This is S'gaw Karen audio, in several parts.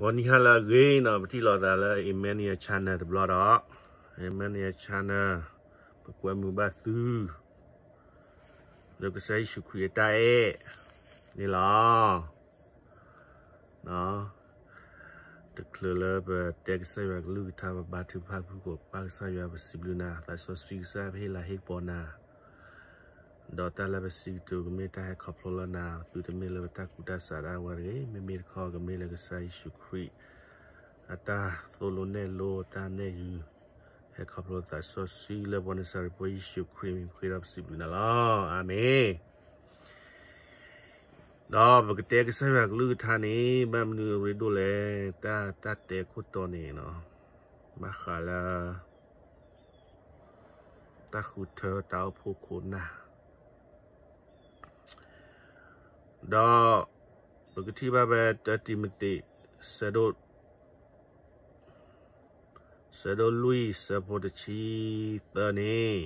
ဂီၤနံၤဟါလၢအဂ့ၤနီၤ, ပထံၣ်လိာ်သးလၢ Emmanuel Channel တဘျီဒီး, Emmanuel Channel ပကွဲမုာ်ဘၣ်သု လၢကစၢ်ယ့ၣ်ၡူးခရံာ်အတၢ်အဲၣ်န့ၣ်လီၤ. တချုးလၢပတဲကစၢ်ယွၤကလုၢ်ကထါ ပဘါထုကဖၣ်ဖုၣ်ကိာ်ပၢ်ကစၢ်ယွၤ ပစံးဘျုးနၤ, သးစီဆှံကစၢ် ပဟ့ၣ်လၤဟ့ၣ်ကပီၤနၤ ဒီးတၢ်လၢပစံးကတိၤကမ့ၢ်တၢ်ဟဲခီဖျိလၢနၤ, သုတမ့ၢ်လၢပတၢ်ကူၣ်တၢ်ဆးဒၣ်ဝဲတဂ့ၤ, မ့မ့ၢ်တခီကမ့ၢ်လၢကစၢ်ယ့ၣ်ၡူးခရံာ် အတၢ်သိၣ်လိနဲၣ်လိတၢ်နဲၣ်ယုၤ, ဟဲခီဖျိသးစီဆှံလၢပှၤနစၤရ့းဖိယ့ၣ်ၡူးခရံာ်အမံၤ ပဃ့ဒီးပစံးဘျုးနၤလီၤ. အၤမ့ၣ်. ဒီးပကတဲကစၢ်ယွၤကလုၢ်ကထါန့ၣ် ဘၣ်မနုၤအရ့ဒိၣ်လဲၣ်, တၢ် တၢ်တဲခိၣ်တီန့ၣ် ဘၣ်ဃးလၢ တၢ်ဃုထၢတၢ်အိၣ်ဖှိၣ်ခိၣ်နၢ်, ဒီးပကထံၣ်ဘၣ်ဖဲ တၢတံၤမသ့း ဆၢဒိၣ် ဆၢဒိၣ်လွံၢ် ဆၢဖိတဆံသၢန့ၣ်,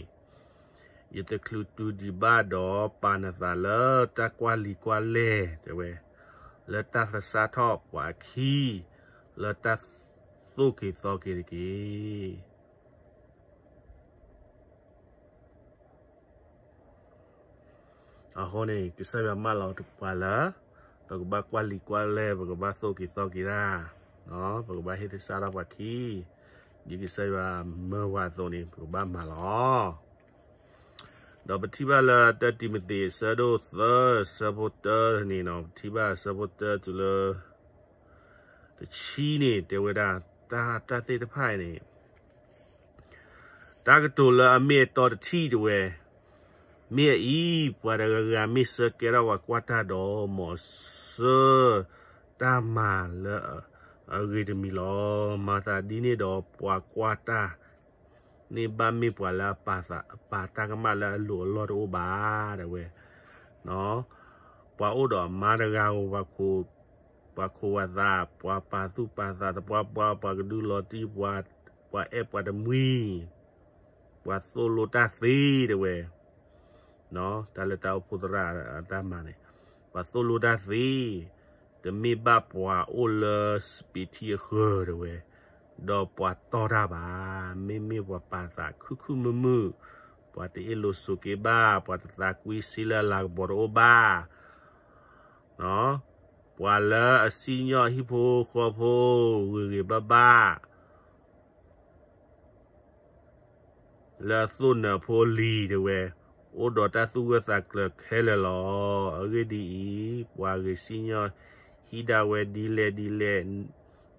ယတချုးတုၤဒံးဘၣ်ဒီး ပာ်နသးလၢတၢ်ကွၢ်လံာ်ကွၢ်လဲၢ် တဲဝဲ, လၢတၢ်သဆၣ်ထီၣ်ပှၤအခံ, လၢတၢ်သိၣ်က့ၤသီက့ၤတက့ၢ်. အဃိန့ၣ် ကစၢ်ယွၤမၢလီၤပှၤလၢ ပကဘၣ်ကွၢ်လံာ်ကွၢ်လဲၢ်, ပကဘၣ်သိၣ်က့ၤသီက့ၤတၢ်, ပကဘၣ်ဟ့ၣ်သဆၣ်ထီၣ်ပှၤခံ, ဒ်ကစၢ်ယွၤမၢပှၤအသိးန့ၣ် ပကဘၣ်မၤလီၤ. ဒီးပထံၣ်ဘၣ်လၢ တၢတံၤမသ့း ဆၢဒိၣ်သၢ ဆၢဖိတၢန့ၣ်နီၤ, ပထံၣ်ဘၣ်ဆၢဖိတၢတုၤလၢ တဆံန့ၣ် တဲဝဲဒၣ်, တၢ် တၢ်သ့ၣ်တဖၣ်အံၤန့ၣ် တၢ်ကတိၤလၢအမ့ၢ်အတီတထံၣ်တဲဝဲ, မ့ၢ်အအံၤ ပှၤတဂၤဂၤမ့ၢ်ဆၢကဲထီၣ်ပှၤကွၢ်တၢ်ဒီး မ်အဆၢတၢ်မၤလၢအဂ့ၤတမံၤလီၤ. မၤသးဒ်န့ၣ်ဒီး ပှၤကွၢ်တၢ်န့ၣ်ဘၣ်မ့ၢ်ပှၤလၢအပာ်သး အပာ်တၢ်ကမၣ်လၢအလိၤအလီၢ်တအိၣ်ဘၣ် တဲဝဲ ပှၤအိၣ်ဒီးအမါတဂၤဧိၤ, ပှၤခိးဝၤသး, ပှၤပာ်သူၣ်ပာ်သးသပှၢ်ပှၢ်, ပှၤကဒုလီၤတံၢ်, ပှၤအဲၣ်ပှၤတမှံၤ, ပှၤသိၣ်လိတၢ်သ့တဲဝဲ, တၢ်လၢတၢ်အိၣ်ဖှိၣ်သရၣ်အတၢ်မၤန့ၣ်, ပှၤသိၣ်လိတၢ်သ့, တမ့ၢ်ဘၣ်ပှၤအိၣ်လၢစပံးထံအဃၢၤတဲဝဲ, ဒီးပှၤတီၢ်တၢ်ဘၣ်, မ့မ့ၢ်ပှၤပာ်သးခုခုမုာ်မုာ်, ပှၤတအ့ၣ်လိာ်ဆိးက့ဘၣ်, ပှၤတသးကွံစ့လၢအလၤကပီၤတအိၣ်ဘၣ်, ပှၤလၢအစံၣ်ညီၣ်ဟံၣ်ဖိဃီဖိဂ့ၤဂ့ၤဘၣ်ဘၣ် လၢအသိၣ်နၢၤဖိလံၤတဲဝဲ, အိၣ်ဒီးတၢ်သူၣ်ဂၢၢ်သးကျၢၤခဲလၢာ်လီၤ. အဂ့ၢ်ဒ်အံၤ, ပှၤဂ့ၤစံၣ်ညီၣ်ဟံၣ်ဒၣ်ဝဲဒ်လဲၣ်ဒ်လဲၣ်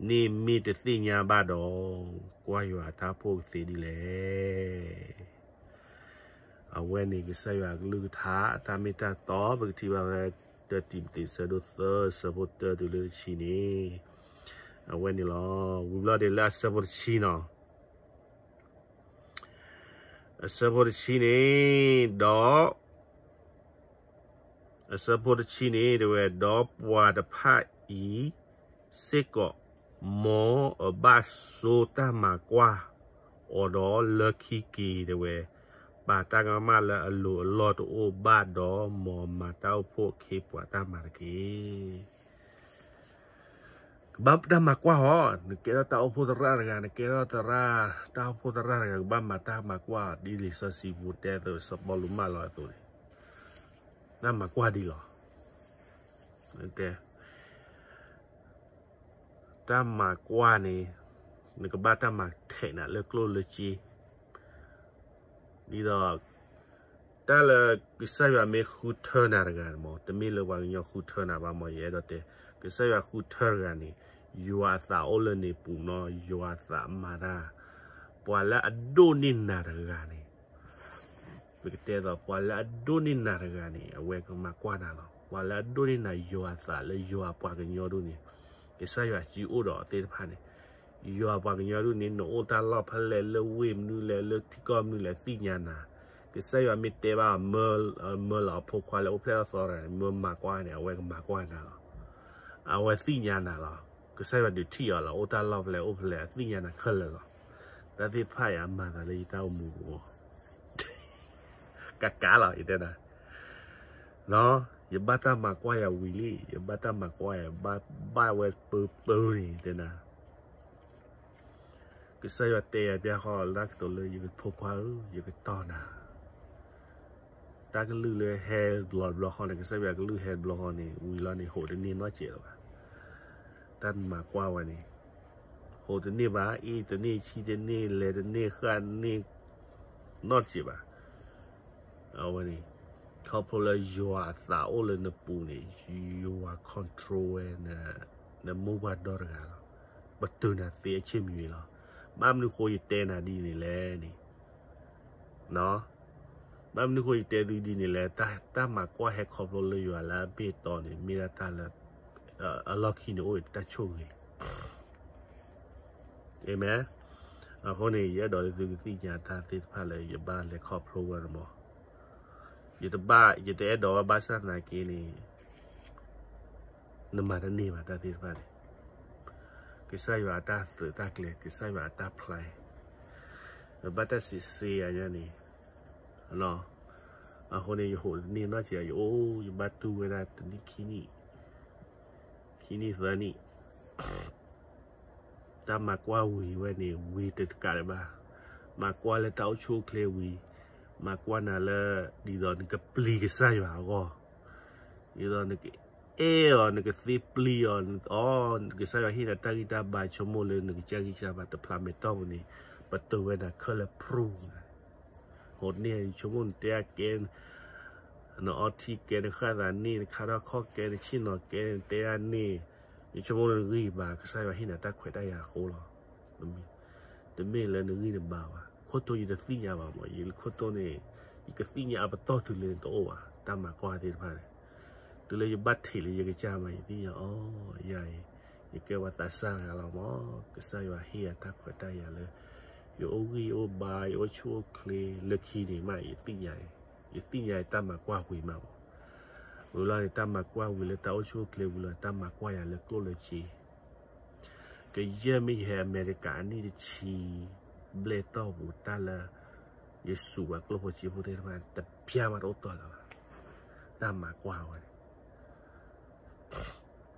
န့ၣ် မ့ၢ်တသ့ၣ်ညါဘၣ်ဒီး, ကွၢ်ယွၤအတၢ်အိၣ်ဖှိၣ်ကသ့ဒ်လဲၣ်. အဝဲန့ၣ်ကစၢ်ယွၤအကလုၢ်ကထါ အတၢ်မ့ၢ်တၢ်တီ ပကထံၣ်ဘၣ်ဝဲ တၢတံၤမသ့း ဆၢဒိၣ်သၢ ဆၢဖိတၢတုၤလၢတဆံန့ၣ်, အဝဲန့ၣ်လီၤ. ဝံၤဘျီဒၣ်လၢအဆၢဖိတဆံနီၤ, အဆၢဖိတဆံန့ၣ်ဒီး အဆၢဖိတဆံန့ၣ်တဲဝဲ, ဒီးပှၤတဖၣ်အံၤစ့ၢ်ကီး, မ်အဘၣ်ဆိတၢ်မၤကွၢ်အီၤဒီးလၢခံက့ၤတဲဝဲ, ပာ်တၢ်ကမၣ်လၢအလိၤအလီၢ်တအိၣ်ဘၣ်ဒီး မ်အမၤတၢ်အိၣ်ဖှိၣ်အခ့အပှၤတၢ်မၤတက့ၢ်. ကဘၣ်တၢ်မၤကွၢ်အီၤ, နကဲထီၣ်တၢ်အိၣ်ဖှိၣ်သရၣ်တဂၤ, နကဲထီၣ်သရၣ်, တၢ်အိၣ်ဖှိၣ်သရၣ်တဂၤ ကဘၣ်မၤတၢ်မၤကွၢ် ဒ်လံာ်စီဆှံပူၤတဲအသိး စီၤပီလူးမၢလီၤအသိးန့ၣ်, တၢ်မၤကွၢ်ဒ်လီၤ. တၢ်မၤကွၢ်န့ၣ်, နကဘၣ်တၢ်မၤထဲးနၤလၢကျိၣ်လၢစ့ ဒ်သိး တၢ်လၢကစၢ်ယွၤမ့ၢ်ဃုထၢနၤတဂၤန့ၣ်မး, တမ့ၢ်လၢပှၤကညီဃုထၢနၤဘၣ်မး, ယအဲၣ်ဒိးတဲ, ကစၢ်ယွၤဃုထၢတဂၤန့ၣ်, ယွၤအသးအိၣ်လၢန့ၣ်ပူၤနီၤ, ယွၤအသးမၤတၢ်, ပှၤလၢအဒိၣ်န့ၢ်နၤတဂၤန့ၣ် ပကတဲသိး ပှၤလၢအဒိၣ်န့ၢ်နၤတဂၤန့ၣ် အဝဲကမၤကွၢ်နၤလီၤ. ပှၤလၢအဒိၣ်န့ၢ်နၤယွၤအသးလၢယွၤအပှၤကညီဒၣ်န့ၣ်, ကစၢ်ယွၤစ့အိၣ်ဒီးအသ့ၣ်တဖၣ်န့ၣ်, ယွၤအပှၤကညီဒၣ်န့ၣ် နအိၣ်တၢ်လီၢ်ဖဲလဲၣ် လၢဝ့ၢ်မနုၤလဲၣ် လၢထံကီၢ်မနုၤလဲၣ် သ့ၣ်ညါနၤ, ကစၢ်ယွၤမ့ၢ်တဲဘၣ် မၢလီၤအဖိခွါလၢအိၣ်ဖျဲၣ်ထီၣ်သီတဂၤန့ၣ် မၢမၤကွၢ်န့ၣ် အဝဲကမၤကွၢ်နၤလီၤ. အဝဲသ့ၣ်ညါနၤလီၤ. ကစၢ်ယွၤဒုးထံၣ်အီၤလီၤ. အိၣ်တၢ်လီၢ်ဖဲလဲၣ် အိၣ်ဖဲလဲၣ် အသ့ၣ်ညါနၤခဲလၢာ်လီၤ. တၢ်သ့ၣ်တဖၣ်အံၤအမၤသးလၢယတၢ်အိၣ်မူပူၤ ကကးလီၤ ယတဲနၤ, နီၤ ယဘၣ်တၢ်မၤကွၢ်ယၤဝံၤလံ, ယဘၣ်တၢ်မၤကွၢ်ယၤ ဘၣ်ဘၣ်ဝဲပၢပၢန့ၣ်တဲနၤ, ကစၢ်ယွၤတဲယၤပျၢ်ဃီ လၢကတိၤလၢယကထိခွါဧၢ, ယကတီၢ်နၤ, တၢ်ကလုၢ်လၢဟဲဘျီတဘျီဃီန့ၣ် ကစၢ်ယွၤကလုၢ်ဟဲတဘျီဃီန့ၣ် ဝံၤလီၤန့ၣ် ဟူးတန့ၢ်နီတစဲးလၢၤဘၣ်. တၢ်မၤကွၢ်ဝဲန့ၣ် ဟူးတန့ၢ်ဘၣ်, အ့ၣ်တန့ၢ်, ဆံတန့ၢ်, လဲၤတန့ၢ်, ဃၣ်တန့ၢ်, နီတစဲးဘၣ်. အဝဲန့ၣ် ခီဖျိလၢယွၤအသးအိၣ်လၢနပူၤန့ၣ် ယွၤ control ဝဲ နမိၢ်ပှၢ်ဒီတဂၤလီၤ. ပတုာ်နၤသ့အဆ့ၣ်မံၤလီၤ. ဘၣ်မနုၤဃိယတဲနၤဒ်န့ၣ်လဲၣ်န့ၣ် ဘၣ်မနုၤဃိယတဲသုဒ်န့ၣ်လဲၣ်, တၢ်မၤကွၢ်ဟဲခီဖျိလၢယွၤလၢအဘ့ၣ်တီန့ၣ် မ့ၢ်ဒၣ်တၢ်လၢ အလီၢ်ခံန့ၣ်အိၣ်တၢ်ဆိၣ်ဂ့ၤ အၤမ့ၣ်. အဃိန့ၣ် ယအဲၣ်ဒိးလၢသုကသ့ၣ်ညါတၢ်သ့ၣ်တဖၣ်လၢယဘၣ်လဲၤခီဖျိဝဲန့ၣ်မး, ယတဘၣ် ယတအဲၣ်ဒိးဘၣ်ဘၣ်ဆၣ်သနာ်က့န့ၣ် နမၤတန့ၢ်ဘၣ်တၢ်သ့ၣ်တဖၣ်န့ၣ်, ကစၢ်ယွၤအတၢ်သုးတၢ်ကျဲၤ ကစၢ်ယွၤအတၢ်ဖျါ, ဘၣ်တၢ်စံးစ့ယၤညါန့ၣ်, အဃိန့ၣ် ယဟူးတန့ၢ်နီတစဲး ယအိၣ် ယဘၣ်တူၢ်ဝဲဒၣ်တနံၣ်ခံနံၣ်, ခံနံၣ်သၢနံၣ် တၢ်မၤကွၢ်ဝံၤဝဲန့ၣ် ဝံၤတကးဒံးဘၣ်, မၤကွၢ်လၢတၢ်အိၣ်ဆူၣ်အိၣ်ချ့ဝံၤ, မၤကွၢ်နၤလၢ ဒ်သိးနကပျံၤကစၢ်ယွၤအဂီၢ်, ဒ်သိးနကအဲၣ်အီၤ နကသ့ပျံၤအီၤ, အီ ကစၢ်ယွၤဟ့ၣ်နၤတၢ်ဂံၢ်တၢ်ဘါ ဆိကမိၣ်လၢနကစၢ်ဂံၢ်စၢ်ဘါတဖျါမဲာ်တီၢ်ပူၤန့ၣ်, ပတုာ်ဝဲနၤခဲလၢာ်ဖြူ ဟိးန့ၢ် ယဆိကမိၣ်နတဲအကဲ နအီထံကဲ နဃၣ်သးန့ၣ် နခါထီၣ်ခီၣ်ကဲ နဆ့ၣ်နီၤကဲ နတဲအန့ၣ်, ယဆိကမိၣ်နဂံၢ်ဘါ ကစၢ်ယွၤဟ့ၣ်နၤတၢ်ခွဲးတၢ်ယာ်အဃိလီၤ. တမ့ၢ်လၢနဂံၢ်နဘါဘၣ်. ခိၣ်ထိယတသ့ၣ်ညါဘၣ်မး, ယခိၣ်ထိန့ၣ် ယကသ့ၣ်ညါအပတီၢ်တုၤလၢနတအိၣ်ဘၣ်, တၢ်မၤကွၢ်သ့ၣ်တဖၣ်န့ၣ်, တုၤလၢယဘၣ်ထံးလၢယကစၢ်မး ယသ့ၣ်ညါအီၤ, ယၤအံၤ ယကဲဝဲသးစၢ်တဂၤလီၤမး, ကစၢ်ယွၤဟ့ၣ်ယၤတၢ်ခွဲးတၢ်ယာ်လၢ ယအိၣ်ဂံၢ်အိၣ်ဘါ ယအိၣ်ဆူၣ်အိၣ်ချ့လၢခံန့ၣ်မး ယသ့ၣ်ညါအံၤ, ယသ့ၣ်ညါအံၤတၢ်မၤကွၢ်ဝံၤမးမး, ဝံၤလီၤန့ၣ် တၢ်မၤကွၢ်ဝံၤလၢတၢ်အိၣ်ဆူၣ်အိၣ်ချ့ဝံၤလီၤ တၢ်မၤကွၢ်ယၤလၢကျိၣ်လၢစ့ ကယဲၢ်မ့ၢ်ယဟဲအမဲရကၤအနံၣ်တဆံဘျဲၣ်တီၢ်ပူၤ တၢ်လၢ ယစူးပှၤကျိၣ်ဖိစ့ဖိသ့ၣ်တဖၣ် တပျၢ်မးတအိၣ်တီၢ်လၢၤဘၣ်, တၢ်မၤကွၢ်ဝဲန့ၣ်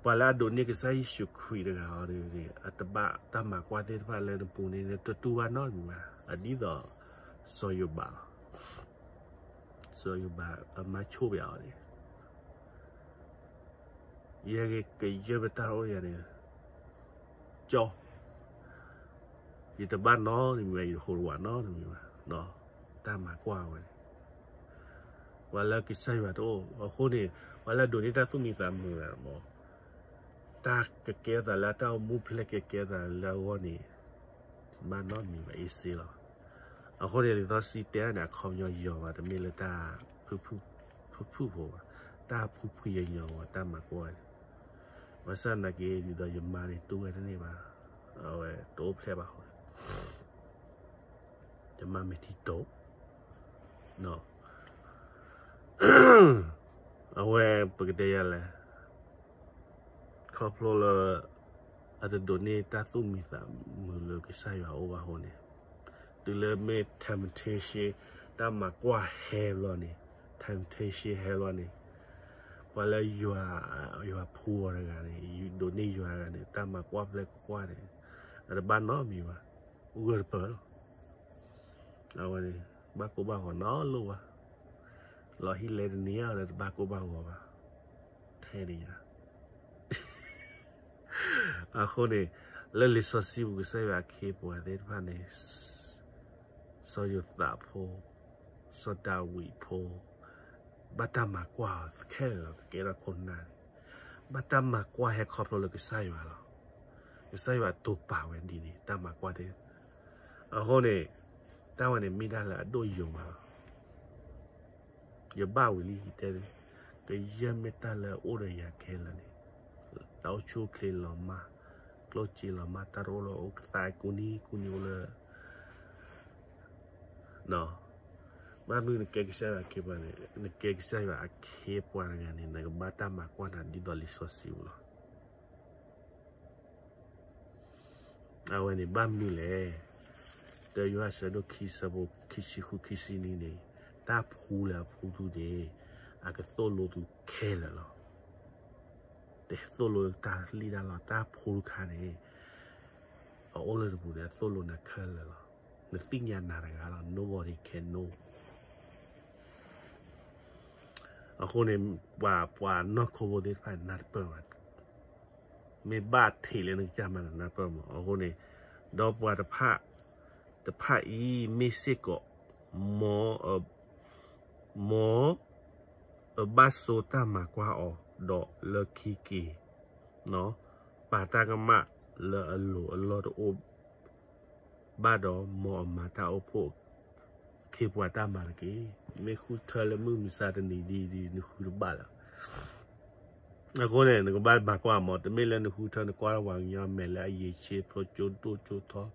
ပှၤလၢအဒိးန့ၢ်ကစၢ်ယ့ၣ်ၡူးခရံာ်တဂၤအီၤဒီး အတဘၣ်တၢ်မၤကွၢ်သ့ၣ်တဖၣ်လၢနပူၤန့ၣ် နတတူၢ်ဘၣ်နီတမံၤဘၣ်, အဒ်သိး စီၤယိၤဘးလီၤ. စီၤယိၤဘးအမါဆိၣ်ပၠးအီၤန့ၣ် ယဲကယဲၢ်ပတၢ်အိၣ်ယၤန့ၣ် ကၠီ, ယတဘၣ်နီတမံၤဘၣ်, ယတဟူးတဝးနီတမံၤဘၣ်, တၢ်မၤကွၢ်ဝဲန့ၣ် ပှၤလၢကစၢ်ယွၤတအိၣ် အဃိန့ၣ် ပှၤလၢအဒိးန့ၢ်တၢ်သူၣ်မံသးမုာ်လၢမး တၢ်ကကဲထီၣ်သးလၢအတၢ်အိၣ်မူဖျဲၣ်ကကဲထီၣ်သးလၢအဂီၢ်န့ၣ် ဘၣ်နီတမံၤဘၣ် အ့စ့လီၤ. အဃိန့ၣ် လံာ်စီဆှံတဲန့ၣ် အခီပညီယီၤဘၣ် တမ့ၢ်လၢတၢ်ဖုၣ်ဖုၣ်ဖိဘၣ်, တၢ်ဖှံဖှံယညီၤဝဲ တၢ်မၤကွၢ်န့ၣ်, ဘၣ်ဆၣ်သနာ်က့ ဒ်သိးယမါန့ၣ် တူၢ်ဝဲတန့ၢ်ဘၣ်, အဝဲတအိၣ်ဖျဲၣ်ဘၣ်ဃိ ယမါမ့ၢ်ထံတိာ် အဝဲပကတဲယၤလဲၣ်, ခီဖျိလၢ အတဒိးန့ၢ်တၢ်သူၣ်မံသးမုာ်လၢကစၢ်ယွၤအအိၣ်ဘၣ်အဃိန့ၣ်, တုၤလၢမ့ၢ် temptation တၢ်မၤကွၢ်ဟဲဘျီန့ၣ်, temptation ဟဲဘျီန့ၣ်, ပှၤလၢယွၤ, ယွၤဖှူအီၤတဂၤန့ၣ်, ဒိးန့ၢ်ယွၤတဂၤန့ၣ် တၢ်မၤကွၢ်ဖျဲၣ်ကကွၢ်န့ၣ်, အတဘၣ်နီတမံၤဘၣ်, ဂၢၢ်တပၢၢ်လီၤ. အဝဲန့ၣ် ဘၣ်ကိၢ်ဘၣ်ဂီၤနီတလိၣ်ဘၣ်, လီၤဟံၣ်လဲတန့ၢ်အီၤဒီး တဘၣ်ကိၢ်ဘၣ်ဂီၤဘၣ်, ထဲန့ၣ်ညါ အဃိန့ၣ် လၢလံာ်စီဆှံပူၤ ကစၢ်ယွၤအခ့အပှၤသ့ၣ်တဖၣ်န့ၣ်, စီၤယိၤသးဖိ, စီၤဒၤဝံးဖိ, ဘၣ်တၢ်မၤကွၢ်အီၤခဲလၢာ်လီၤ. ကကဲထီၣ်ခိၣ်နၢ်န့ၣ် ဘၣ်တၢ်မၤကွၢ်ဟဲခီဖျိလၢကစၢ်ယွၤလီၤ. ကစၢ်ယွၤတိာ်ပာ်ဝဲဒ်န့ၣ် တၢ်မၤကွၢ်သ့ၣ်, အဃိန့ၣ် တၢ်ဝဲန့ၣ်မ့ၢ်တၢ်လၢအဒိၣ်ယိာ်မးလီၤ. ယဘၣ်ဝံၤလံ ယတဲ, ကယဲၢ်မ့ၢ်တၢ်လၢအအိၣ်ဒီးယၤခဲလၢာ်န့ၣ်, တၢ်အိၣ်ဆူၣ်အိၣ်ချ့လီၤမၢ်, ကျိၣ်စ့လီၤမၢ်, တၢ်တအိၣ်လၢအိၣ်ကသးကူနံကူနံအိၣ်လၢ ဘၣ်မနုၤနကဲကစၢ်ယွၤအခ့အပှၤန့ၣ်, နကဲကစၢ်ယွၤအခ့အပှၤတဂၤန့ၣ် နကဘၣ်တၢ်မၤကွၢ်နၤဒ်သိးလံာ်စီဆှံပူၤလီၤ. အဝဲန့ၣ်ဘၣ်မနုၤလဲၣ်. တၢယိၤဟၣ်ဆၢဒိၣ်ခံဆၢဖိခံဆံဃုခံဆံနွံန့ၣ်, တၢ်ဖှူလၢအဖှူထူန့ၣ်, အကသိၣ်လိသုခဲလၢာ်လီၤ. တသိၣ်လိတၢ်လံၣ်တၢ်လီ တၢ်ဖိတခါန့ၣ် အအိၣ်လၢနပူၤန့ၣ် အသိၣ်လိနၤခဲလၢာ်လီၤ. နသ့ၣ်ညါနၤတဂၤလီၤ nobody can know. အဃိန့ၣ် ပှၤ ပှၤနီၢ်ခိဖိသ့ၣ်တဖၣ်နၢ်တပၢၢ်ဘၣ် မ့ၢ်ဘၣ်ထံးလၢနကစၢ်မၤနၢ်ပၢၢ်မး အဃိန့ၣ် ဒီးပှၤတဖၣ် တဖၣ်အံၤမ့ၢ်စ့ၢ်ကီး မ် မ်အဘၣ်ဆိတၢ်မၤကွၢ်အီၤ ဒီးလၢခံက့ၤ ပာ်တၢ်ကမၣ်လၢအလိၤအလီၢ်တအိၣ် ဘၣ်ဒီး မ်အမၤတၢ်အိၣ်ဖှိၣ် ခ့ပှၤတၢ်မၤတက့ၢ်. မ့ၢ်ဃုထၢလၢမုၢ်မဆါတနံၤဒ်ဒ်နဃုတဘၣ်လၢ အဃိန့ၣ် နကဘၣ်မၤကွၢ်မး တမ့ၢ်လၢနဃုထၢနကွၢ်ဝဲကညီမဲာ်လၢအယံာ်ဆ့ ဖျိကၠိဒိၣ်ကၠိထီ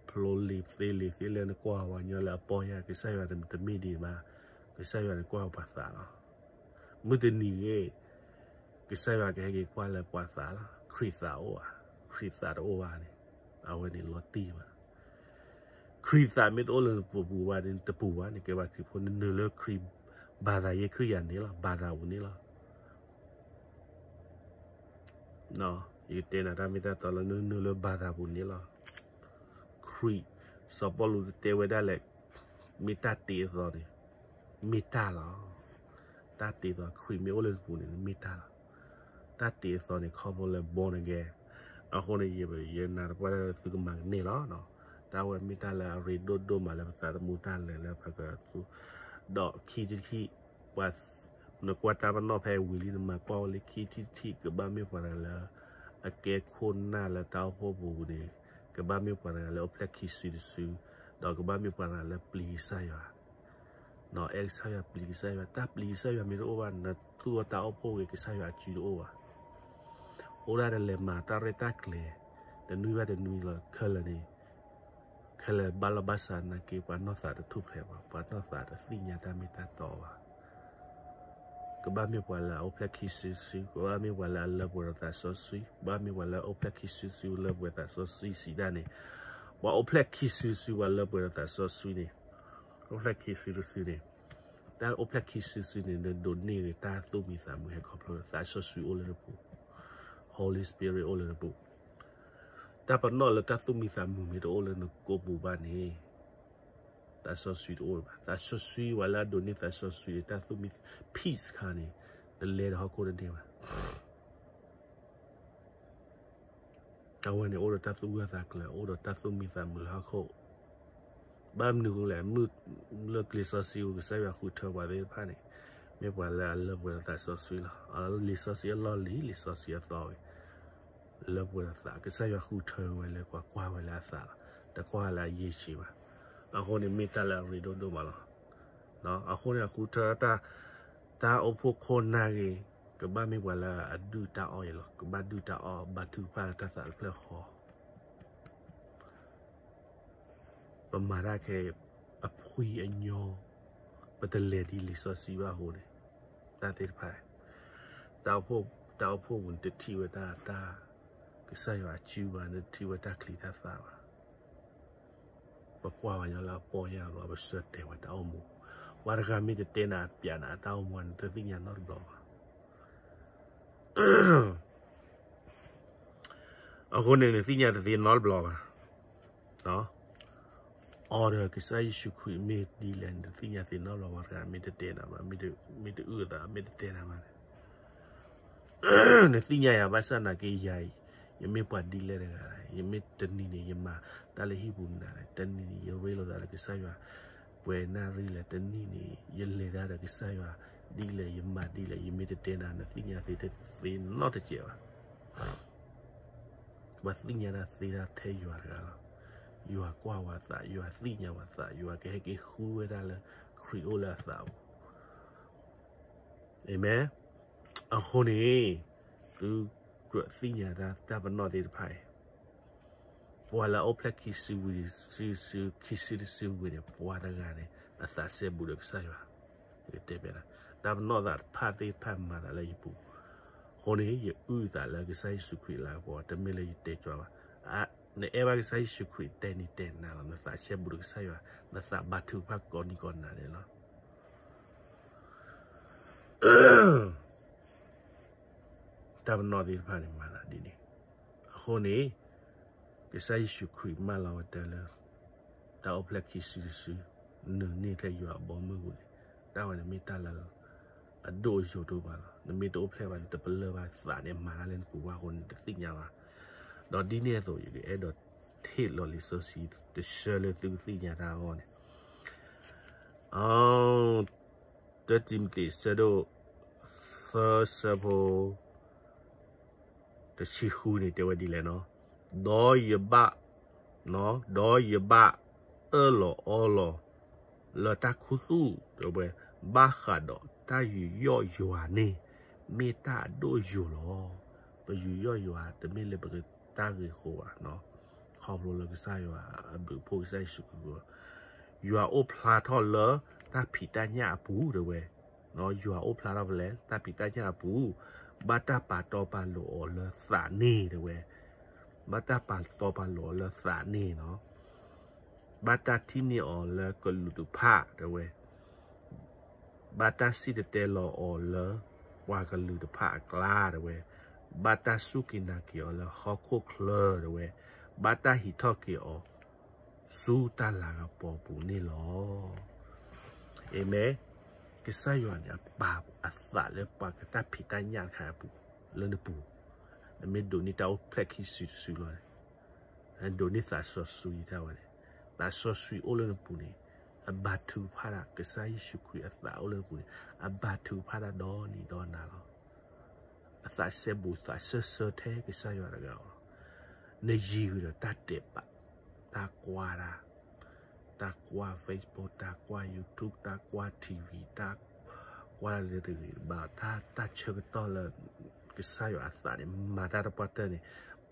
ဖျိလံၤသ့လံၤသ့လၢနကွၢ်ဝဲကညီလၢအပီၢ်ယၢ် ကစၢ်ယွၤတမ့ၢ်ဒ်န့ၣ်ဘၣ်. ကစၢ်ယွၤန့ၣ်ကွၢ်ပှၤသးလီၤ. မုၢ်တနံၤဂ့ၤ ကစၢ်ယွၤကဟဲက့ၤကွၢ်လၢပှၤသးလီၤ. ခရံာ်သးအိၣ်ဧါ, ခရံာ်သးတအိၣ်ဘၣ်န့ၣ် အဝဲန့ၣ်လီၤတံၢ်ဘၣ်. ခရံာ်သးမ့ၢ်တအိၣ်လၢနပူၤဘၣ်န့ၣ် တပူၤဘၣ်န့ၣ် ကဲဘၣ်ခရံာ်ဖိ နနုာ်လၢခရံာ် ဘၣ်သးယဲခရံာ်ယၤန့ၣ်လီၤ, ဘၣ်သးပူၤန့ၣ်လီၤ. ယကတဲနၤတၢ်မ့ၢ်တၢ်တီလၢနနုာ်လၢဘၣ်သးပူၤန့ၣ်လီၤ. ခရံာ် စီၤပီလူးတဲဝဲဒၣ်လဲာ် မ့ၢ်တၢ်တ့အသီန့ၣ် မ့ၢ်တၢ်လီၤ. တၢ်တ့အသီ ခရံာ်မ့ၢ်အိၣ်လၢနပူၤန့ၣ် မ့ၢ်တၢ်လီၤ. တၢ်တ့အသီန့ၣ် ခီဖျိလၢ born again အဃိန့ၣ် ယနာ်သပှၢ်တၢ်သုကမၤကန့ၢ်လီၤ. တၢ်ဝဲမ့ၢ်တၢ်လၢအရ့ဒိၣ်ဒိၣ်မးလၢပသးသမူတၢ်လဲၤလၢပကသူ ဒီးခံထံၣ်တထံၣ် ပှၤ နကွၢ်တၢ်ပနီၣ်ဖဲဝံၤလံ နမၤကွၢ်ဝဲလၢခံထံၣ်တထံၣ် ကဘၣ်မ့ၢ်ပှၤတဂၤလၢ အကဲခိၣ်နၢ်လၢတၢ်အိၣ်ဖှိၣ်ပူၤန့ၣ် ကဘၣ်မ့ၢ်ပှၤတဂၤလၢအိၣ်ဖျဲၣ်ခံစုတစု ဒီးကဘၣ်မ့ၢ်ပှၤတဂၤလၢပျံၤကစၢ်ယွၤ အဲၣ်ကစၢ်ယွၤပျံၤကစၢ်ယွၤ တၢ်ပျံၤကစၢ်ယွၤမ့ၢ်တအိၣ်ဘၣ် နသူၣ်အီၣ်တၢ်အိၣ်ဖှိၣ်ဂ့ၤ ကစၢ်ယွၤအစုတအိၣ်ဘၣ်. အိၣ်ဒၣ်တလဲၤမၤတၢ်ရဲၣ်တၢ်ကျဲၤ တနွံဘၣ်တနွံလီၤ ခဲလၢာ်န့ၣ် ခဲလၢာ်ဘၣ်လီၤဘၣ်စးနာ်က့ ပှၤနီၢ်သးတထူၣ်ဖျဲးဘၣ် ပှၤနီၢ်သးတသ့ၣ်ညါတၢ်မ့ၢ်တၢ်တီဘၣ်. ကဘၣ်မ့ၢ်ပှၤလၢအအိၣ်ဖျဲၣ်ခံစုတစု ကဘၣ်မ့ၢ်ပှၤလၢအလၢပှဲၤဒီးသးစီဆှံ ကဘၣ်မ့ၢ်ပှၤလၢအအိၣ်ဖျဲၣ်ခံစုတစု လၢပှဲၤသးစီဆှံစံးဒၣ်န့ၣ် ပှၤအိၣ်ဖျဲၣ်ခံစုတစု ပှၤလၢပှဲၤဒီးသးစီဆှံန့ၣ် အိၣ်ဖျဲၣ်ခံစုတစုန့ၣ် တၢ်အိၣ်ဖျဲၣ်ခံစုတစုန့ၣ် နဒိးန့ၢ်ဂ့ၤ တၢ်သူၣ်မံသးမုာ်ဟဲခီဖျိ သးစီဆှံအိၣ်လၢနပူၤ Holy Spirit အိၣ်လၢနပူၤ တၢ်ပနီၣ်လၢတၢ်သူၣ်မံသးမုာ်မ့ၢ်တအိၣ်လၢနကိာ်ပူၤဘၣ်န့ၣ် သးစီဆှံတအိၣ်ဘၣ်. သးစီဆှံဝဲလၢအဒိးန့ၢ်သးစီဆှံ တၢ်သူၣ်မံ peace ခါန့ၣ် တလဲၤဒီးဟီၣ်ခိၣ်တန့ၢ်ဘၣ်. အဝဲန့ၣ်အိၣ်ဒီးတၢ်သူၣ်ဂၢၢ်သးကျၢၤ အိၣ်ဒီးတၢ်သူၣ်မံသးမုာ်လၢဟီၣ်ခိၣ် ဘၣ်မနုၤအဃိလဲၣ် မုၢ်လၢလံာ်စီဆှံအူ ကစၢ်ယွၤဃုထၢပှၤသ့ၣ်တဖၣ်န့ၣ် မ့ၢ်ပှၤလၢအလၢပှဲၤဒီးသးစီဆှံလီၤ. လံာ်စီဆှံအလီၢ်လံၤ လံာ်စီဆှံအသီဝံၤ လၢပှဲၤဒီးသး ကစၢ်ယွၤဃုထၢဝဲလၢပှၤကွၢ်ဝဲလၢအသးလီၤ. တကွၢ်လၢအယဲၢ်ဆံးဘၣ်. အဃိန့ၣ်မ့ၢ်တၢ်လၢအရ့ဒိၣ်ဒိၣ်မးလီၤ. အဃိန့ၣ်အဃုထၢ တၢ်အိၣ်ဖှိၣ်ခိၣ်နၢ်ဂ့ၤ ကဘၣ်မ့ၢ်ပှၤလၢအဒုၣ်တၢ်အီၣ်အံၤလီၤ. ကဘၣ်ဒုၣ်တၢ်အီၣ် ဘါထုကဖၣ်လၢတၢ်သးတဖျၢၣ်ဃီ ပမၤတၢ်ခဲအံၤ အဖှံအညီ ပတလဲၤဒ်လံာ်စီဆှံဘၣ်အဃိန့ၣ် တၢ်သ့ၣ်တဖၣ် တၢ်အိၣ်ဖှိၣ်ပူၤန့ၣ် တထံၣ်ဝဲတၢ် တၢ်ကစၢ်ယွၤအစုဘၣ် နတထံၣ်ဝဲတၢ်ချံတၢ်သၣ်ဘၣ်. ပကွၢ်ဝဲညီလၢအပီၢ်ယၢ်ဘျီ ပဆၢတဲာ်ဝဲတၢ်အိၣ်မူ ပှၤတဂၤမ့ၢ်တတဲနၤ ပျးနၤအတၢ်အိၣ်မူ နတသ့ၣ်ညါနီတဘျီဘၣ်. အဃိန့ၣ် နသ့ၣ်ညါတသ့နီတဘျီဘၣ်. အီၤဒီးကစၢ်ယ့ၣ်ၡူးခရံာ်မ့ၢ်ဒ်လဲၣ် နတသ့ၣ်ညါသ့နီတဘျီဘၣ် တဂၤမ့ၢ်တတဲနၤဘၣ် မ့ၢ်တအုၣ်အသး မ့ၢ်တတဲနၤဘၣ်န့ၣ် နသ့ၣ်ညါယၤဘၣ်ဆၣ်နာ်က့ယၤအံၤ ယမ့ၢ်ပှၤဒ်လဲၣ်တဂၤလဲၣ် ယမ့ၢ်တနံၤန့ၣ် ယမၤတၢ်လၢဟံၣ်ပူၤမနုၤလဲၣ် တနံၤန့ၣ် ယရ့လိာ်သးလၢကစၢ်ယွၤ ပှဲၤနၣ်ရံၣ်လဲၣ် တနံၤန့ၣ် ယလဲၤတၢ်ဒီးကစၢ်ယွၤ ဒ်လဲၣ် ယမၤဒ်လဲၣ် ယမ့ၢ်တတဲနၤ နသ့ၣ်ညါသ့တသ့နီတစဲးဘၣ်. ပှၤသ့ၣ်ညါတၢ်သ့တၢ်ထဲယွၤတဂၤလီၤ. ယွၤကွၢ်ဝဲသး ယွၤသ့ၣ်ညါဝဲသး ယွၤကဟဲက့ၤဃုဝဲဒၣ်လၢခရံာ်အိၣ်လၢအသးပူၤ အၤမ့ၣ်. အဃိန့ၣ် သုကြၢးသ့ၣ်ညါတၢ် တၢ်ပနီၣ်သ့ၣ်တဖၣ်အံၤ ပှၤလၢအအိၣ်ဖျဲၣ်ခံစုဝံၤ ခံစုတစုဝံၤန့ၣ် ပှၤတဂၤန့ၣ် အသးစဲဘူးဒီးကစၢ်ယွၤ ယကတဲပျးနၤ တၢ်ပနီၣ်သ့ၣ်တဖၣ်သ့ၣ်တဖၣ်မၤသးလၢယပူၤ အဃိန့ၣ် ယအုၣ်သးလၢကစၢ်ယ့ၣ်ၡူးခရံာ်လၢကပီၤ တမ့ၢ်လၢယတဲကၠွၤဘၣ်. နအဲၣ်ဘၣ်ကစၢ်ယ့ၣ်ၡူးခရံာ်တဲနံၤတဲနၤလီၤ နသးစဲဘူးဒီးကစၢ်ယွၤ နသးဘါထုကဖၣ်ကိးနံၤကိးနၤန့ၣ်လီၤ. တၢ်ပနီၣ်သ့ၣ်တဖၣ်န့ၣ်မၤသးဒ်န့ၣ်. အဃိန့ၣ် ကစၢ်ယ့ၣ်ၡူးခရံာ်မၢလီၤဝဲတဲလၢ တၢ်အိၣ်ဖျဲၣ်ခံစုတစု နုာ်န့ၢ်ထဲယွၤအဘီမုၢ်ပူၤန့ၣ် တၢ်ဝဲန့ၣ်မ့ၢ်တၢ်လၢ အဒိၣ်အယိာ်ဒိၣ်မးလီၤ. နမ့ၢ်တအိၣ်ဖျဲၣ်ဘၣ်န့ၣ် တပလၢၢ်ဘၣ်သးန့ၣ် မၤတၢ်လၢနပူၤဘၣ်အဃိန့ၣ် တသ့ၣ်ညါဘၣ်. ဒီးဒ်န့ၣ်အသိး ယကအဲၣ်ဒိးထံၣ်လီၤလံာ်စီဆှံတဆၢလၢသုကသ့ၣ်ညါတၢ်အဂီၢ်န့ၣ် တၢ တံၤမသ့း ဆၢဒိၣ်သၢ ဆၢဖိတဆံဃုန့ၣ် တဲဝဲဒ်လဲၣ်နီၤ, ဒီးယဘၣ်, ဒီးယဘၣ်အၢၣ်လီၤအီလီၤလၢတၢ်ခူသူၣ် တဲဝဲ, ဘၣ်ဃးဒီးတၢ်ယူးယီၣ်ယွၤန့ၣ် မ့ၢ်တၢ်အဒိၣ်ယိာ်လီၤ. ပယူးယီၣ်ယွၤ တမ့ၢ်လၢပကတၢ်ဂ့ၤအဃိဘၣ်, ခီဖျိလၢကစၢ်ယွၤအဘျုးအဖှိၣ် ကစၢ်ယ့ၣ်ၡူးခရံာ် ယွၤအိၣ်ဖျါထီၣ်လၢတၢ်ဖံးတၢ်ညၣ်အပူၤ တဲဝဲ, ယွၤအိၣ်ဖျါထီၣ်ဖဲလဲၣ် တၢ်ဖံးတၢ်ညၣ်အပူၤ, ဘၣ်တၢ်ပာ်တီပာ်လိၤအီၤလၢသးန့ၣ် တဲဝဲ, ဘၣ်တၢ်ပာ်တီပာ်လိၤအီၤလၢသးန့ၣ်နီၤ, ဘၣ်တၢ်ထံၣ်န့ၢ်အီၤလၢကလူးတဖၣ် တဲဝဲ ဘၣ်တၢ်စံၣ်တဲၤတဲလီၤအီၤလၢပှၤကလုာ်တဖၣ်အကျါ တဲဝဲ, ဘၣ်တၢ်စူၢ်က့ၤနာ်က့ၤအီၤလၢဟီၣ်ခိၣ်ချၢ တဲဝဲ, ဘၣ်တၢ်ဟံးထီၣ်က့ၤအီၤဆူတၢ်လၤကပီၤပူၤန့ၣ်လီၤ. အၤမ့ၣ်, ကစၢ်ယွၤန့ၣ် အပာ်အသးလၢပှၤကတၢ်ဖံးတၢ်ညၣ်တခါအပူၤ လၢနပူၤ, နမ့ၢ်ဒိးန့ၢ်တၢ်အိၣ်ဖျဲၣ်ခံစုတစုလီၤ ဒိးန့ၢ်သးစီဆှံတၢ်ဝဲန့ၣ်, သးစီဆှံအိၣ်လၢနပူၤန့ၣ်, အဘါထုကဖၣ်တၢ်, ကစၢ်ယ့ၣ်ၡူးခရံာ်အသးအိၣ်လၢနပူၤန့ၣ်, အဘါထုကဖၣ်တၢ်ဒီနံၤဒီနၤလီၤ. အသးစဲဘူး သးစၢၢ်ဆၢထဲကစၢ်ယွၤတဂၤလီၤ. နယံၤဒီးတၢ်ဒဲးဘး, တၢ်ကွၢ်တၢ်, တၢ်ကွၢ် Facebook, တၢ်ကွၢ် YouTube, တၢ်ကွၢ် TV, တၢ်ကွၢ်လၢတဂ့ၤတဘၣ်, တၢ်ဆၢကတီၢ်လၢ ကစၢ်ယွၤအသးန့ၣ် မၤတၢ်တပှၢ်တၢၢ်န့ၣ်,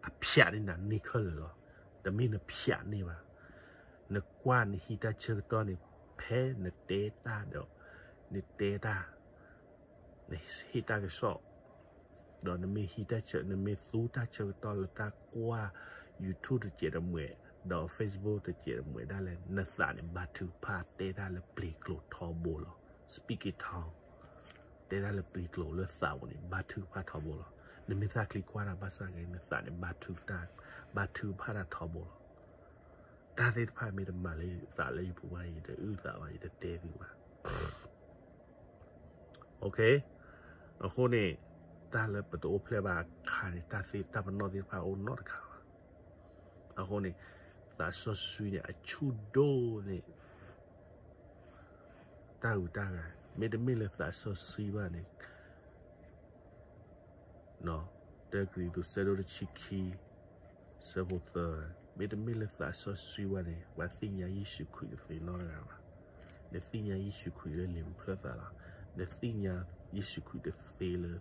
အဖျးန့ၢ်နၤန့ၢ်ခဲလၢာ်လီၤ. တမ့ၢ်နဖျးန့ၢ်ဘၣ်. နကွၢ်နဟံးတၢ်ဆၢကတီၢ်န့ၣ်, ဖဲနတဲတၢ်ဒီး, နတဲတၢ်, နဟ့ၣ်တၢ်ကစီၣ်, ဒီးနမ့ၢ်ဟံးတၢ်ဆၢ, နမ့ၢ်သူတၢ်ဆၢကတီၢ်လၢတၢ်ကွၢ် YouTube တစဲးတမှဲး, ဒီး Facebook တစဲးတမှဲးဒၣ်လဲာ်, နသးန့ၣ် ဘါထုကဖၣ် တဲတၢ်လၢပျ့ၤကျိာ်ထီဘိလီၤ. Speak in tongue, တဲတၢ်လၢပျ့ၤကျိာ်လၢသးပူၤန့ၣ် ဘါထုကဖၣ်ထီဘိလီၤ. နမ့ၢ်သးချံကွၢ်တၢ်ဘၣ်ဆၣ်ဂ့ၤ နသးန့ၣ် ဘါထုကဖၣ်တၢ်ထီဘိလီၤ. တၢ်သ့ၣ်တဖၣ်မ့ၢ်တမၤလၢသးလၢယပူၤဘၣ် ယတအုၣ်သးဘၣ် ယတတဲသုဘၣ်. အဃိန့ၣ်, တၢ်လၢပတအိၣ်ဖျဲၣ်ဘၣ်အခါန့ၣ် တၢ်ပနီၣ်သ့ၣ်တဖၣ်အိၣ်နီတခါဘၣ်. အဃိန့ၣ်, သးစီဆှံန့ၣ် အဆူၣ်ဒိၣ်န့ၢ် တၢ်ဂုၤတၢ်ဂၤ, မ့တမ့ၢ်လၢသးစီဆှံဘၣ်န့ၣ် တၢကရံၣ်သူး ဆၢဒိၣ်တဆံခံ ဆၢဖိသၢ, မ့တမ့ၢ်လၢသးစီဆှံဘၣ်န့ၣ် ပှၤသ့ၣ်ညါယ့ၣ်ၡူးခရံာ်တသ့နီတဂၤဘၣ်. နသ့ၣ်ညါယ့ၣ်ၡူးခရံာ်လၢလံာ်မုၢ်ဖျၢၣ်သးလီၤ. နသ့ၣ်ညါယ့ၣ်ၡူးခရံာ်တသ့လၢ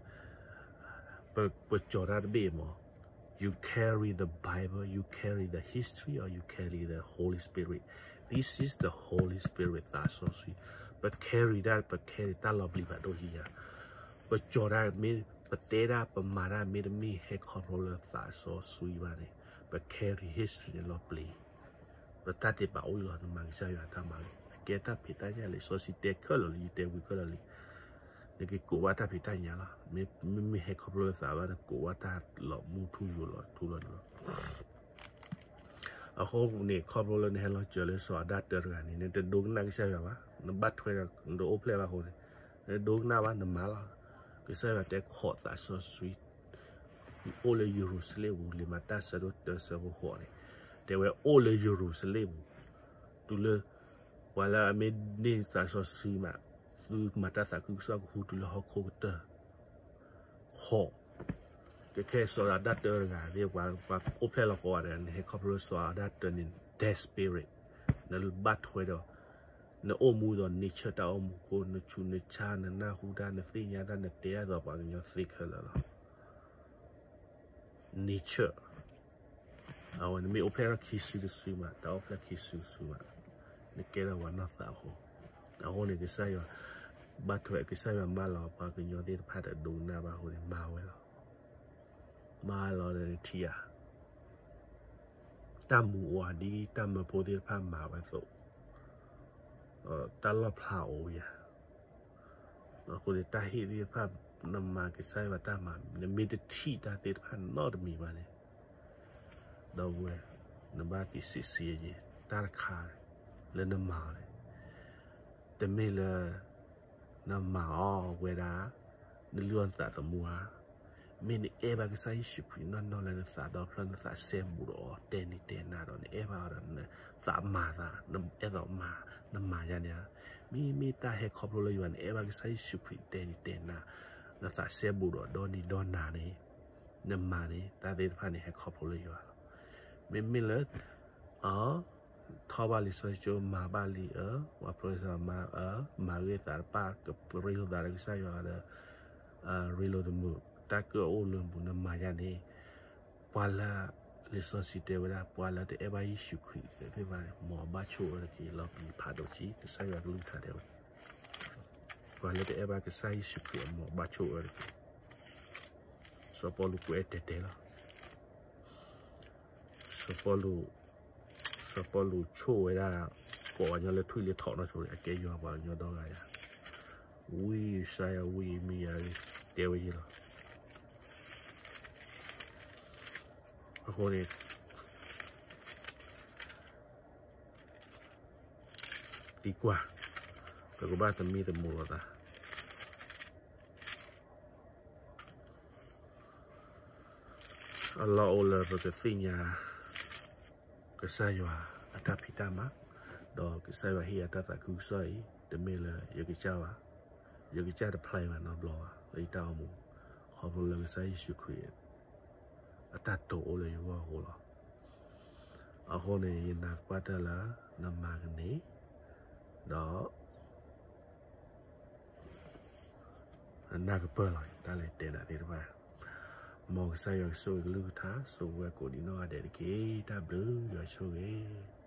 ပ, ပကၠီၤတၢ်တဘ့ၣ်မး, you carry the Bible, you carry the history, or you carry the Holy Spirit. This is the Holy Spirit, သးစီဆှံ. ပ carry တၢ်, ပ carry တၢ်လီၤပျံၤဖးဒိၣ်ယံၤယၤ, ပကၠီၤတၢ်မ့ၢ်, ပတဲတၢ်, ပမၤတၢ်မ့တမ့ၢ်ဟဲခီဖျိလၢသးစီဆှံဘၣ်န့ၣ်, ပ carry history န့ၣ်လီၤပျံၤ ပတၢ်ဒဲးဘးအိၣ်လီၤ. နမၤကစၢ်ယွၤတၢ်မၤလီၤ. အကဲတၢ်ဖံးတၢ်ညၣ်လံာ်စီဆှံတဲခဲလၢာ်လံ, ယတဲဝံၤခဲလၢာ်လံ. နကကိးဘၣ်တၢ်ဖံးတၢ်ညၣ်လီၤ. မ့မ့ၢ်ဟဲခီဖျိလၢသးဘၣ် နကိးဘၣ်တၢ်လီၤမူထူယိာ်လီၤထူလီၤဒုးလီၤ. အဃိန့ၣ် ခီဖျိလၢနဟဲလီၤစၢၤလၢစီၤအၤဒၣ်တၢတဂၤန့ၣ် နတဒိကနၣ်ကစၢ်ယွၤဘၣ်. နဘၣ်ထွဲဒီး နတအိၣ်ဖျဲၣ်ဘၣ်အဃိန့ၣ်, နတဒိကနၣ်ဘၣ် နမၤလီၤ. ကစၢ်ယွၤတဲခိးသးစီဆှံ အိၣ်လၢယရူၤၡလ့ၣ်ပူၤ, လံာ်မၤတၢ်ဆၢဒိၣ်တၢဆၢဖိဃိးန့ၣ်, တဲဝဲအိၣ်လၢယရူၤၡလ့ၣ်ပူၤ, တုၤလၢ ပှၤလၢအမ့ၢ်န့ၢ်သးစီဆှံမး, သုမၤတၢ်သးခုကစီၣ်ကဟူတုၤလၢဟီၣ်ခိၣ်ကတၢၢ် ဃိး, ကခဲစီၤအၤဒၣ်တၢတဂၤ သ့ၣ်ပှၤအိၣ်ဖျဲၣ်လီၤကိးဂၤဒဲး, နဟဲခီဖျိစီၤအၤဒၣ်တၢန့ၣ် dead spirit, နဘၣ်ထွဲဒီး နအိၣ်မူဒီး nature တၢ်အိၣ်မူအဃိ, နဆူးနဆါ နနၢ်ဟူတၢ် နသ့ၣ်ညါတၢ် နတဲအသိးပှၤကညီသ့ခဲလၢာ်လီၤ. Nature အဝဲနမ့ၢ်အိၣ်ဖျဲၣ်ထီၣ်ခံစုတစုမး, တၢ်အိၣ်ဖျဲၣ်ခံစုတစုမး, နကဲထီၣ်ပှၤနီၢ်သးအဃိ, အဃိန့ၣ် ကစၢ်ယွၤ ဘၣ်ထွဲကစၢ်ယွၤမၢလီၤပှၤကညီသ့ၣ်တဖၣ်တဒိကနၣ်ဘၣ်အဃိန့ၣ် မၤဝဲလီၤ. မၢလီၤဒီးနထံၣ်ဧါ, တၢ်မူၤအိၣ်ဧါ ဒ်တၢ်မၢဖိသ့ၣ်တဖၣ်မၤဝဲအသိး, တၢ်လီၣ်ဖျါအိၣ်ဧါ, အဃိန့ၣ် တၢ်ဟ့ၣ်သ့ၣ်တဖၣ် နမၤကစၢ်ယွၤတၢ်မၤ နမ့ၢ်တထံၣ်တၢ်သ့ၣ်တဖၣ်နီတမံၤဘၣ်န့ၣ် ဒီပုၢ်ဝဲၢ် နဘၣ်က့ၤစံးဆံးယဲ တၢ်တခါလၢနမၤအီၤန့ၣ် တမ့ၢ်လၢ နမၤအီၤဝဲဒၣ် နလုၢ်အီၣ်နသးသမူဧါ, မ့ၢ်နအဲၣ်ဘၣ်ကစၢ်ယ့ၣ်ၡူးခရံာ်နီၢ်နီၢ်လၢနသးဒီဖျၢၣ် နသးစဲဘူးဒီးအီၤ တဲနံၤတဲနၤဒီး နအဲၣ်ဘၣ်အီၤဒီး နသးမၤသး နအဲၣ်ဒိးမၤ နမၤယါန့ၣ်ဧါ, မ့မ့ၢ်တၢ်ဟဲခီဖျိလၢယွၤ နအဲၣ်ဘၣ်ကစၢ်ယ့ၣ်ၡူးခရံာ်တဲနံၤတဲနၤ, နသးစဲဘူးဒီးဒီနံၤဒီနၤန့ၣ် နမၤန့ၣ် တၢ်သ့ၣ်တဖၣ်န့ၣ် ဟဲခီဖျိလၢယွၤလီၤ. မ့မ့ၢ်လၢ အ ထီၣ်ဘၣ်လံာ်စီဆှံကၠိ မၤဘၣ်လံအၢ, ပှၤဖျိသးမၤအၢ, မၤဂ့ၤသးတပၣ် ကရ့လိာ်သးဒီးကစၢ်ယွၤဒီး ရ့လိာ်တမုာ် တၢ်ကၢၣ်အိၣ်လၢမူနမၤယါန့ၣ်, ပှၤလၢ လံာ်စီဆှံတဲဝဲဒၣ် ပှၤလၢတအဲၣ်ဘၣ်ယ့ၣ်ၡူးခရံာ်သ့ၣ်တဖၣ်န့ၣ် မ်အဘၣ်ဆိၣ်အၢတက့ၢ် လီၤပျံၤဖးဒိၣ်ကံ ကစၢ်ယွၤကလုၢ်ကထါတဲဝဲ ပှၤလၢတအဲၣ်ဘၣ်ကစၢ်ယ့ၣ်ၡူးခရံာ်အမ်အဘၣ်ဆိၣ်အၢတက့ၢ်. စီၤပီလူးကွဲးတဲတဲလီၤ. စီၤပီလူး စီၤပီလူးဆိၣ်ဝဲဒၣ် ကိးပှၤကညီလၢထွံၣ်လၢထိးနီၢ်ဆိန့ၣ် အကဲယွၤပှၤကညီဒီဂၤယၤ, ဝံယၡါယၤ ဝံယံၤမံယၤ တဲဝဲယဲလီၤ. အဃိန့ၣ် သံကွၢ်, ပကဘၣ်သမံသမိးလိာ်သး အလီၢ်အိၣ်လၢပကသ့ၣ်ညါ ကစၢ်ယွၤအတၢ်ဖံးတၢ်မၤ, ဒီးကစၢ်ယွၤဟ့ၣ်အတၢ်သးခုကစီၣ်အံၤ တမ့ၢ်လၢယကစၢ်ဘၣ်, ယကစၢ်တဖျါအံၤဘၣ်နီတဘျီဘၣ် လၢယတၢ်အိၣ်မူ, ခီဖျိလၢကစၢ်ယ့ၣ်ၡူးခရံာ် အတၢ်တိာ်အိၣ်လၢယဂီၢ်အဃိလီၤ. အဃိန့ၣ် ယနာ်သပှၢ်တၢၢ်လၢ နမၤကန့ၢ် ဒီး နနၢ်ကပၢၢ်လီၤ တၢ်လဲၤတဲနၤသ့ၣ်တဖၣ်, မ်ကစၢ်ယွၤကဆိၣ်ဂ့ၤကလုၢ်ကထါ ဆိၣ်ဝဲကိးဒံးနီၢ်ဂၤဒဲးတက့ၢ်. တၢ်ဘျုးယွၤဆိၣ်ဂ့ၤ